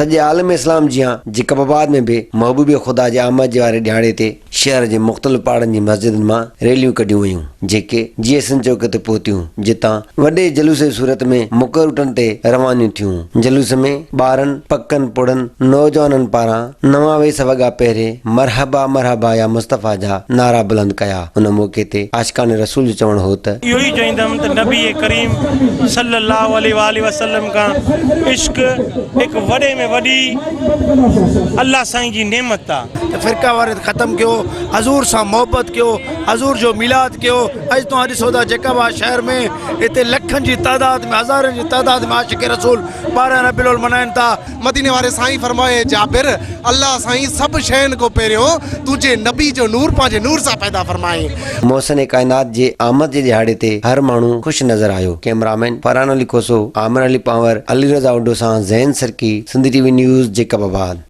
سڄي عالم اسلام جيان جيڪب آباد ۾ به محبوب خدا جي آمد جي واري ڏهاڙي تي شهر جي مختلف پاڙن جي مسجدن مان ريليون ڪڍيون ويون، جيڪي جي ايس اين چوڪ تي پهتيون، جتان وڏي جلوس جي صورت ۾ مقرر روٽن تي روانيون ٿيون. جلوس ۾ ٻارن، پڪن پوڙهن، نوجوانن پاران نوان ويس وڳا پهري مرحبا مرحبا يا مصطفيٰ جا نعرا بلند ڪيا. ان موقعي تي عاشقان رسول جو چوڻ هو ته. اهو ئي چوندم ته نبي ڪريم صلي الله عليه واٰله وسلم کان عشق هڪ وڏي ۾ وڏي الله سائين جي نعمت آ. ته فرقه واريت ختم ڪيو، حضور سان محبت ڪيو، حضور جو ميلاد ڪيو، اڄ توهان ڏسو ٿا جيڪب آباد شهر ۾ هتي لکن جي تعداد ۾ هزارن جي تعداد ۾ عاشق رسول 12 ربيع الاول ملهائن ٿا. مديني واري سائين فرمايو اي جابر! الله سائين سڀ شين کان پهريون تنهنجي نبي جو نور پنهنجي نور سان پيدا فرمائين. محسن ڪائنات جي آمد جي ڏهاڙي تي هر ماڻهو خوش نظر آيو. ڪئميرامين فرحان علي کوسو، عامر علي پنهور، علي رضا اوڍو سان Zain Sarki, Sindh T V news, Jacobabad.